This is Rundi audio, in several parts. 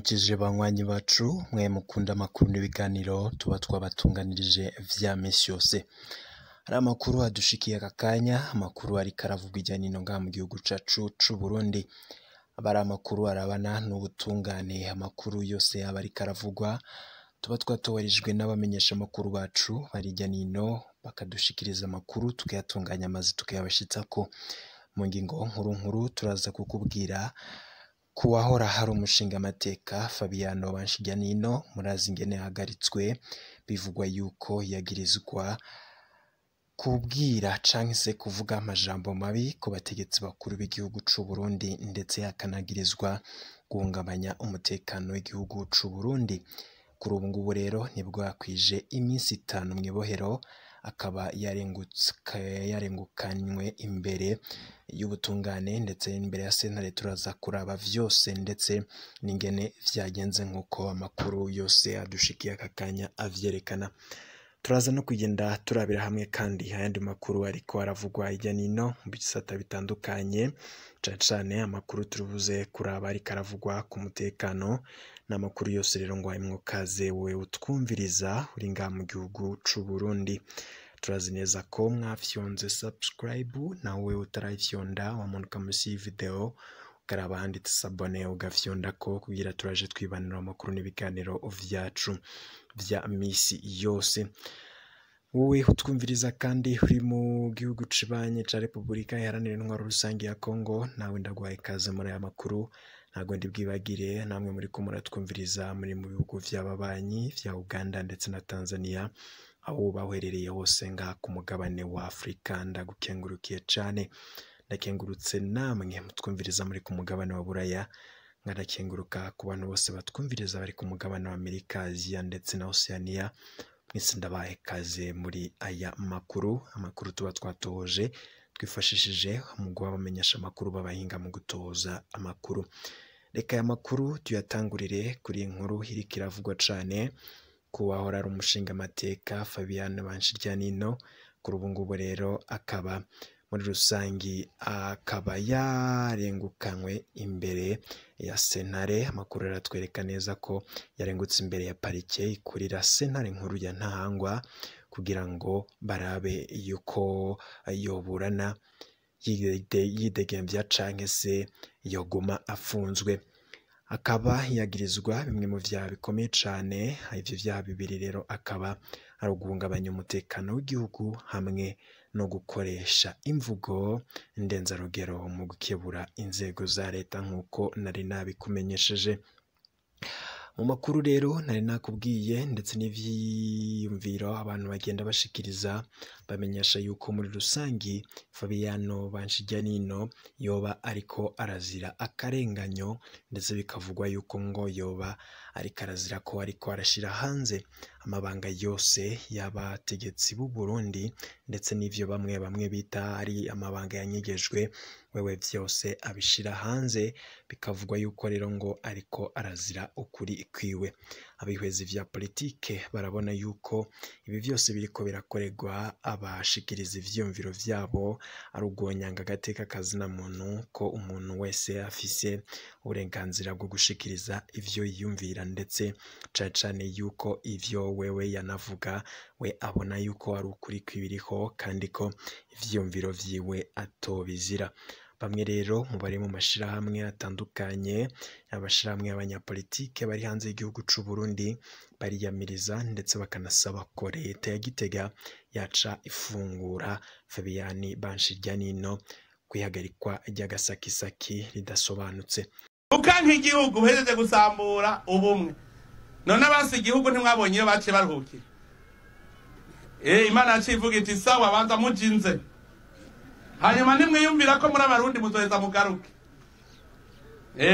Ndabaramukije banywanyi bacu mwe mukunda amakuru n'ibiganiro tuba twabatunganirije vya misi yose. Hari amakuru adushikiye aka kanya, amakuru ariko aravugwa irya nino ngaha mu gihugu cacu c'Uburundi. Aba ari amakuru arabana n'ubutungane, amakuru yose aba ariko aravugwa tuba twatowerijwe n'abamenyeshamakuru bacu bari irya nino bakadushikiriza amakuru tukayatunganya maze tukayabashitsako. Mu ngingo nkuru nkuru turaza kukubwira kuwahora hari umushingamateka Fabiano Banshiryanino, murazi ingene yahagaritswe bivugwa yuko yagirizwa kubwira canke se kuvuga amajambo mabi ku bategetsi bakuru b'igihugu c'Uburundi, ndetse akanagirizwa guhungabanya umutekano w'igihugu c'Uburundi. Kuri ubu ngubu rero nibwo yakwije iminsi 5 mw'ibohero, akaba yarengukanywe imbere y'ubutungane ndetse imbere ya sentare. Turaza kuraba vyose ndetse n'ingene vyagenze nk'uko amakuru yose adushikiye aka kanya avyerekana. Turaza no kugenda turabira hamwe kandi ayandi makuru ariko aravugwa hirya nino mu bisata bitandukanye, cane cane amakuru turubuze kuraba ariko aravugwa ku mutekano. N'amakuru yose rero ngo harimwo kaze wewe utwumviriza uri ngaha mu gihugu c'Uburundi. Turazi neza ko mwafyonze subscribe, nawe utarayifyonda wamanuka munsi y'ivideo ukaraba handitse s'abonner ugafyondako kugira turaje twibanira amakuru n'ibiganiro vyacu vya misi yose. Wowe utwumviriza kandi uri mu gihugu cibanye ca Repubulika Iharanira Intwaro Rusangi ya Kongo, nawe ndaguhaye ikaze muri aya makuru. Ntabwo ndibwibagire namwe muriko muratwumviriza muri mu bihugu vy'ababanyi vya Uganda ndetse na Tanzania, aho baherereye hose ngaha ku mugabane wa Afrika, ndagukengurukiye cane. Ndakengurutse namwe mutwumviriza muri ku mugabane wa Buraya, nkanakenguruka ku bantu bose batwumviriza bari ku mugabane wa Amerika, Aziya ndetse na Oceania. Mwese ndabahaye ikaze muri aya makuru, amakuru tuba twatohoje twifashishije umugwi w'abamenyesha amakuru b'abahinga mu gutohoza amakuru. Reka aya makuru tuyatangurire kuri iyi nkuru iriko iravugwa cane ku wahora ari umushingamateka Fabiano Banshiryanino. Kuri ubu ngubu rero akaba muri rusangi akaba yarengukanywe imbere ya sentare. Amakuru aratwereka neza ko yarengutse imbere ya parike ikurira sentare nkuru ya Ntahangwa kugira ngo barabe yuko yoburana yidegemvya canke se yoguma afunzwe. Akaba yagirizwa bimwe mu vyaha bikomeye cane. Ivyo vyaha bibiri rero akaba ari uguhungabanya umutekano w'igihugu hamwe no gukoresha imvugo ndenzarugero mu gukebura inzego za leta, nk'uko nari nabikumenyesheje mu makuru rero nari nakubwiye, ndetse n'ivyiyumviro abantu bagenda bashikiriza bamenyesha yuko muri rusangi Fabiano Banshiryanino yoba ariko arazira akarenganyo, ndetse bikavugwa yuko ngo yoba ariko arazira ko ariko arashira hanze amabanga yose y'abategetsi b'u Burundi, ndetse n'ivyo bamwe bamwe bita ari amabanga yanyegejwe, wewe vyose abishira hanze. Bikavugwa yuko rero ngo ariko arazira ukuri kwiwe. Abihwezi vya politike barabona yuko ibi vyose biriko birakorerwa abashikiriza ivyiyumviro vyabo ari ugonyanga agateka kazina muntu, ko umuntu wese afise uburenganzira bwo gushikiriza ivyo yiyumvira, ndetse cane cane yuko ivyo wewe yanavuga we abona yuko ari ukuri kw'ibiriho kandi ko ivyiyumviro vyiwe atobizira. Bamwe rero mu bari mu mashirahamwe atandukanye, abashirahamwe y'abanyapolitike bari hanze y'igihugu c'Uburundi bariyamiriza ndetse bakanasaba ko leta ya Gitega yaca ifungura Fabiani Banshiryanino kwihagarikwa ry'agasakisaki ridasobanutse. Ukanka igihugu uhejeje gusambura ubumwe, none abasi igihugu ntimwabonye iyo baciye baruhukira. Imana yaciye ivuga iti sawa banza mujinze, hanyuma nimwiyumvira ko muri abarundi muzoheza mugaruke.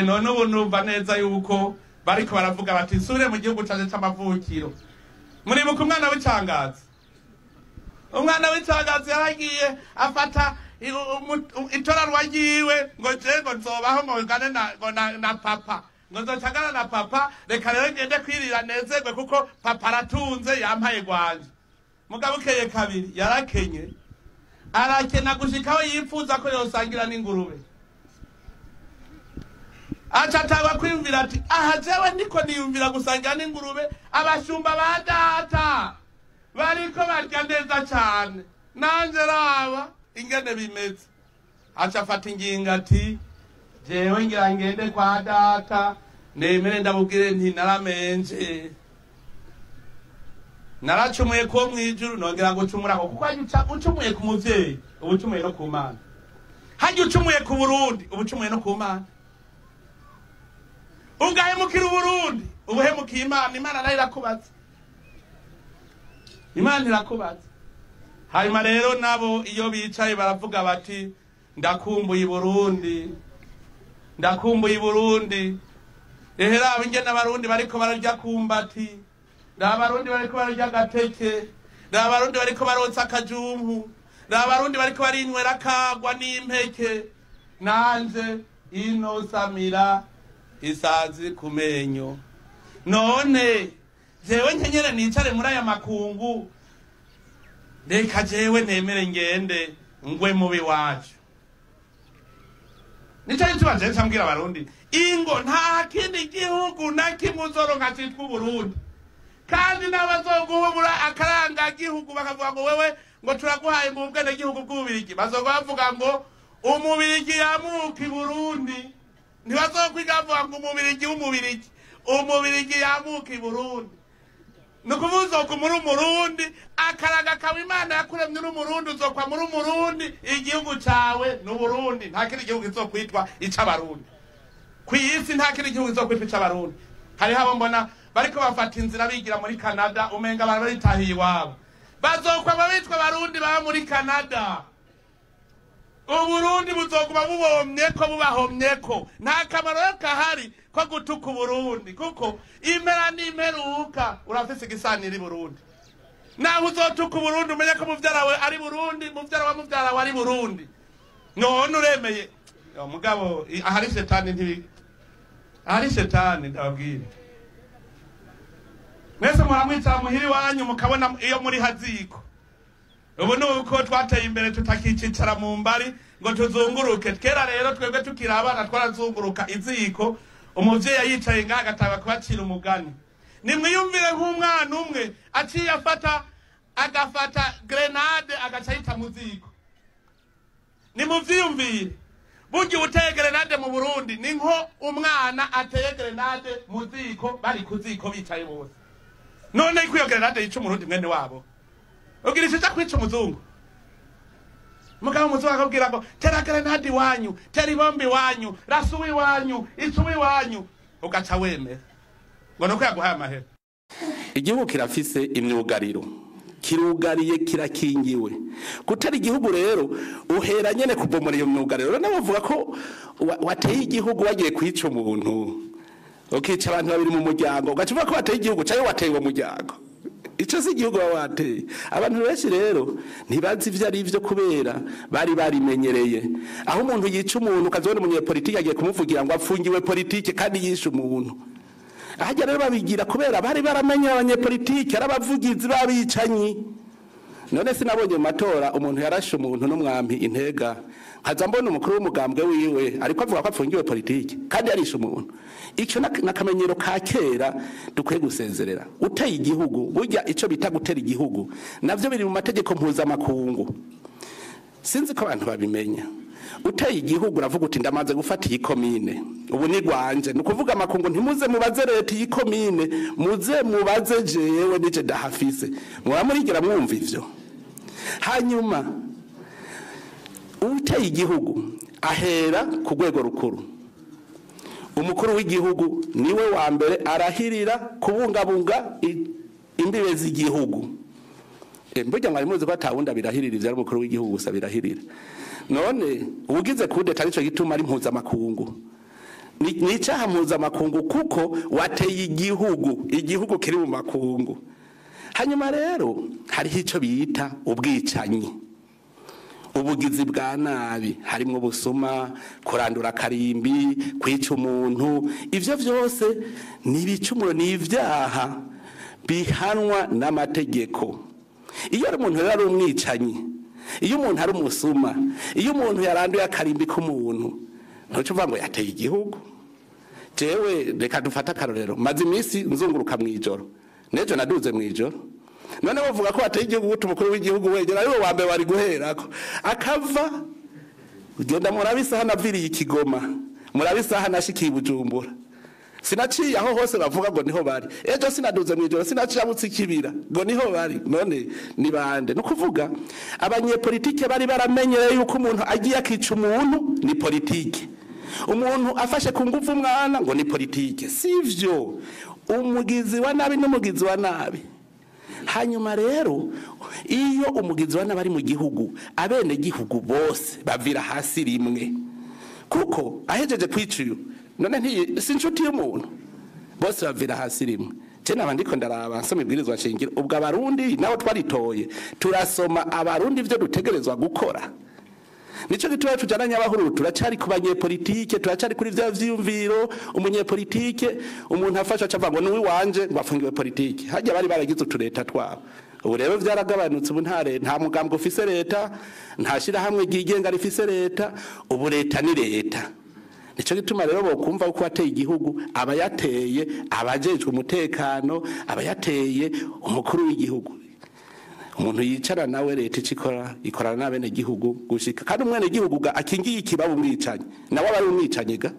None ubu numva neza yuko bariko baravuga bati nsubire mu gihugu canje c'amavukiro. Muribuka umwana w'icangazi, umwana w'icangazi yaragiye afata itorarwa ryiwe ngo je ngo nzobaho ngo ngane na papa, ngo nzocagana na papa, reka rero ngende kwirira nezerwe kuko papa aratunze yampaye gwanje. Mugabo ukeye kabiri yarakenye, arakena gushikaho yipfuza ko yosangira n'ingurube. Aca atangwa kwiyumvira ati aha jewe ndiko niyumvira gusangira n'ingurube, abashumba ba data bariko barya neza cane, nanje raba ingene bimeze. Aca afata ingingo ati jewe ngira ngende kwa data nemere ndamubwire nti naramenje, naracumuye ko mwijuru, nongera ngo ucumurako, kuko hajya ucumuye ku muvyeyi uba ucumuye no ku Mana, hajya ucumuye ku Burundi uba ucumuye no ku Mana, ugahemukira Uburundi ubuhemukiye Imana. Imana nayo irakubaza, Imana irakubaza. Hanyuma rero nabo iyo bicaye baravuga bati ndakumbuye Burundi, ndakumbuye Burundi, ehera ingene abarundi bariko bararya kumbati, n'abarundi bariko bararya agateke, n'abarundi bariko barotsa akajumpu, n'abarundi bariko barinywera akagwa n'impeke, nanje inosamira isazi ku menyo. None jewe nkenyere nicare muri aya makungu, reka jewe nemere ngende ngwe mubi wacu. Nico gituma jewe ncambwira abarundi ingo nta kindi gihugu na kimwe uzoronka citwa Uburundi, kandi n'abazoguhubura akaranga gihugu bakavuga ngo wewe ngo turaguhaye mu bwene gihugu bw'Ububirigi, bazoga bavuga ngo umubirigi yamuka i Burundi, ntibazokwiga bavuga ngo umubirigi w'umubirigi, umubirigi yamuka i Burundi. Nukuvuga uzokwa muri Umurundi, akaraga kawe Imana yakuremye uri Umurundi, uzokwa muri Umurundi, igihugu cawe ni Uburundi, nta kindi gihugu kizokwitwa ic'Abarundi kw'isi, nta kindi gihugu kizokwitwa ic'Abarundi. Hariho abo mbona bariko bafata inzira bigira muri Canada, umenga abantu baritahiye iwabo, bazokwa bitwa Abarundi baba muri Canada. Uburundi buzoguma bubomyeko bubahomyeko, nta kamaro kahari ko gutuka Uburundi, kuko impera n'imperuka urafise igisanira i Burundi. Naho uzotuka Uburundi umenye ko muvyara wawe ari Burundi, muvyara wa muvyara wawe ari Burundi. None uremeye mugabo ahari shetani ntibi, ahari shetani ndababwira. Mwese muramwicara muhiri wanyu mukabona iyo muri haziko. Ubu nuko twateye imbere tutakicicara mu mbari ngo tuzunguruke. Kera rero twebwe tukiri abana twarazunguruka iziko, umuvyeyi yicaye ngaha agatanga kubacira umugani. Nimwiyumvire nk'umwana umwe aciye afata agafata grenade agaca yita mu ziko. Nimuvyiyumvire, burya uteye grenade mu Burundi ni nko umwana ateye grenade mu ziko, bari ku ziko bicaye bose. None ko iyo grenade yica umurundi mwene wabo, ugira isha kwica umuzungu. Mugabo umuzungu akabwira ngo tera grenade iwanyu, tera ibombi iwanyu, rasuwe iwanyu, icuwe iwanyu, ugaca wemera ngo nuko yaguhaye amahera. Igihugu kirafise imyugariro, kirugariye, kirakingiwe. Gutera igihugu rero uhera nyene kubomora iyo myugariro. Rero bavuga ko wateye igihugu wagiye kwica umuntu, ukica abantu babiri mu muryango, ugaca uvuga ko wateye igihugu cayo wateye uwo muryango. Ico si igihugu wateye. Abantu benshi rero ntibazi ivyo ari vyo kubera bari barimenyereye. Aho umuntu yica umuntu ukazobona umunyepolitiki agiye kumuvugira ngo afungiwe politike kandi yishe umuntu. Ahajya rero babigira kubera bari baramenye abanyepolitiki ari abavugizi babicanyi. None sinabonye mu matora umuntu yarashe umuntu n'umwampi intega, nkaza mbona umukuru w'umugambwe wiwe ariko avuga ko afungiwe politike kandi yarishe umuntu. Ico nakamenyero ka kera dukwiye gusezerera. Uteye igihugu, burya ico bita gutera igihugu navyo biri mu mategeko mpuzamakungu, sinzi ko abantu babimenya. Uteye igihugu uravuga uti ndamaze gufata iyi komine, ubu ni gwanje. Ni ukuvuga amakungu ntimuze mubaze leta iyi komine, muze mubaze jewe nije ndahafise. Mwaba murigera mwumva ivyo? Hanyuma uteye igihugu ahera ku rwego rukuru. Umukuru w'igihugu niwe wa mbere arahirira kubungabunga imbibe z'igihugu. Mburya mwari muzi ko atawundi abirahirira, ivyo ari umukuru w'igihugu gusa birahirira. None ubugize kudeta nico gituma ari mpuzamakungu. Ni icaha mpuzamakungu kuko wateye igihugu, igihugu kiri mu makungu. Hanyuma rero hariho ico bita ubwicanyi, ubugizi bwa nabi, harimwo busuma, kurandura karimbi, kwica umuntu. Ivyo vyose ni ibicumuro, ni ivyaha bihanwa n'amategeko. Iyo ari umuntu rero ari umwicanyi, iyo umuntu ari umusuma, iyo umuntu yaranduye akarimbi k'umuntu, ntuco uvuga ngo yateye igihugu. Jewe reka dufate akarorero, maze iminsi nzunguruka mw'ijoro, n'ejo naduze mw'ijoro. None bavuga ko wateye igihugu gute? Umukuru w'igihugu wenyine ariwe wa mbere wari guherako akava. Ugenda murabe isaha naviriye ikigoma, murabe isaha nashikiye i Bujumbura. Sinaciye aho hose bavuga ngo niho bari. Ejo sinaduze mw'ijoro, sinacabutse ikibira ngo niho bari. None ni bande? Ni ukuvuga abanyepolitike bari baramenyereye yuko umuntu agiye akica umuntu ni politike, umuntu afashe ku nguvu umwana ngo ni politike. Sivyo, umugizi wa nabi n'umugizi wa nabi. Hanyuma rero iyo umugizi wa nabi ari mu gihugu, abene gihugu bose bavira hasi rimwe, kuko ahejeje kwica uyu, none ntiyi si inshuti y'umuntu, bose bavira hasi rimwe. Je naba ndiko ndaraba nsoma ibwirizwa nshingiro, ubwo Abarundi nabo twaritoye turasoma Abarundi ivyo dutegerezwa gukora. Nico gituma tujana nyabahururu, turacari ku banyepolitike, turacari kuri vya vyiyumviro. Umunyepolitike, umuntu afasha acavuga ngo nuwi wanje, ngo afungiwe politike. Hajya bari baragize utureta twabo. Ubu rero vyaragabanutse, ubu nta mugambwe ufise leta, nta shirahamwe ryigenga rifise leta, ubu leta ni leta. Nico gituma rero bokumva uko wateye igihugu abayateye abajejwe umutekano, abayateye umukuru w'igihugu. Umuntu yicara nawe leta icikora ikorana n'abene gihugu gushika, kandi umwene gihugu ga akingiye ikibaba umwicanyi nawe aba ari umwicanyi ga.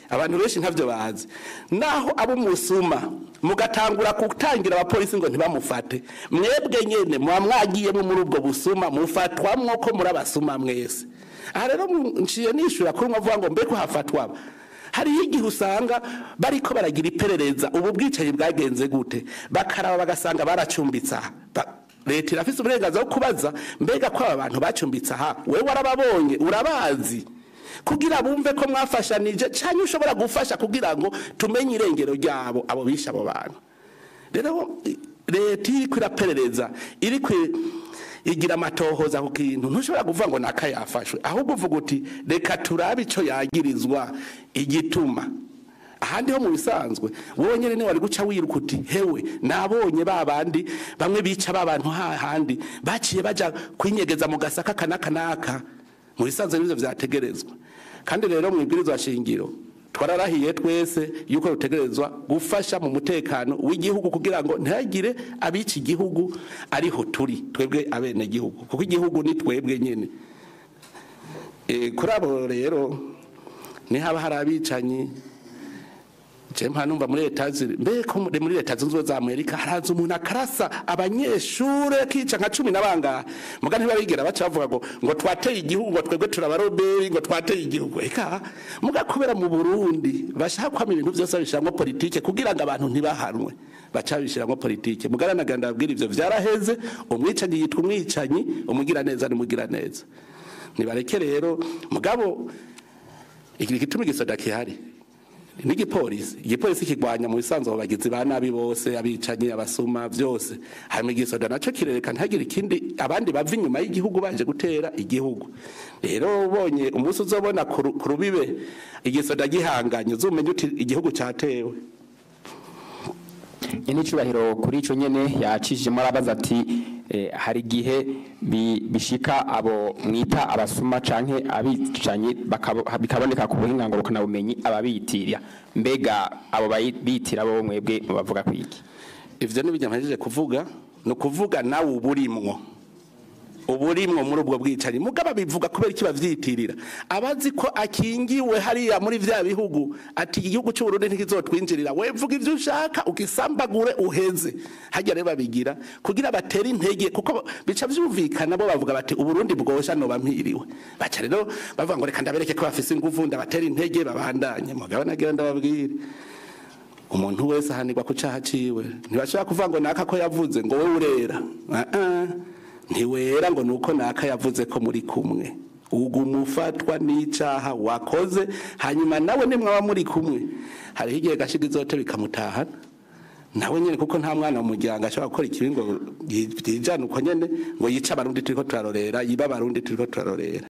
Abantu benshi ntavyo bazi. Naho abo musuma mugatangura gutangira abapolisi ngo ntibamufate, mwebwe nyene muba mwagiyemwo muri ubwo busuma, mufatwamwo ko muri abasuma mwese. Aha rero nciye nishura kuri umwe avuga ngo mbeko hafatwa. Hariho igihe usanga bariko baragira iperereza, ubu bwicanyi bwagenze gute, bakaraba bagasanga baracumbitse aha. Leta irafise uburenganzira bwo kubaza mbega ko aba bantu bacumbitse aha, wewe warababonye, urabazi, kugira bumve ko mwafashanije canke ushobora gufasha kugira ngo tumenye irengero ryabo abo bishe abo bantu. Rero leta iriko iraperereza, iriko igira amatohoza ku kintu, ntushobora kuvuga ngo naka yafashwe, ahubwo uvuga uti reka turabe ico yagirizwa igituma. Ahandi ho mu bisanzwe wowe nyene wari guca wiruka uti hewe nabonye ba bandi bamwe bica ba bantu hahandi baciye baja kwinyegeza mu gasaka kanaka naka. Mu bisanzwe nivyo vyategerezwa. Kandi rero mu ibwirizwa shingiro twararahiye twese yuko rutegerezwa gufasha mu mutekano w'igihugu kugira ngo ntihagire abica igihugu ariho turi twebwe abene gihugu, kuko igihugu ni twebwe nyene. Kuri abo rero nihaba hari abicanyi, je mpa numva muri leta mbeko muri leta zunze za Amerika haraza umuntu akarasa abanyeshure kica nka 10 nabanga, muga ntibabigera baca bavuga ngo twateye igihugu, ngo twebwe turabaroberi, ngo twateye igihugu. Eka muga kubera mu Burundi bashaka kwama ibintu byose babishiramwo politike kugira ngo abantu ntibahanwe, baca babishiramwo politike. Mugara naganda babwira ivyo vyaraheze, umwicanyi yitwa umwicanyi, umugira neza ni mugira neza. Nibareke rero mugabo iki gituma igisoda kihari n'igipolisi, igipolisi kigwanya mu bisanzwe abo bagizi ba nabi bose, abicanyi, abasuma, byose. Hanyuma igisoda naco kirereka ntihagire ikindi abandi bava inyuma y'igihugu baje gutera igihugu. Rero ubonye umunsi uzobona ku rubibe igisoda gihanganye, uzumenye uti igihugu catewe. Nyene kuri ico nyene yacishijemo arabaza ati hari igihe bishika abo mwita abasuma canke abicanyi bikaboneka ku buhinga ngurukana bumenyi ababitirira, mbega abo bitira bo mwebwe mubavuga kwiki? Ivyo ni bijya kuvuga, no kuvuga nawe uburimwo muri ubwo bwicanyi. Mugaba bivuga kubera iki bavyitirira? Abazi ko akingiwe hariya muri vya bihugu, ati igihugu cy'u Burundi ntikizotwinjirira, we vuga ivyo ushaka ukisambagure uheze. Hajya rero babigira kugira batere intege, kuko bica vyumvikana bo bavuga bati Uburundi bwosha no bampiriwe. Baca rero bavuga ngo reka ndabereke ko bafise inguvu, ndabatera intege babandanye. Mugaba nagira ndababwire, umuntu wese ahanirwa ku caha ciwe. Ntibashobora kuvuga ngo naka ko yavuze ngo wewe urera. Ntiwera ngo nuko naka yavuze ko muri kumwe. Ugumufatwa n'icaha wakoze, hanyuma nawe nimwaba muri kumwe hariho igihe gashiga izote bikamutahana nawe nyene, kuko nta mwana mu muryango ashobora gukora ikibi ngo yijane uko nyene, ngo yice Abarundi turiko turarorera, yiba Abarundi turiko turarorera.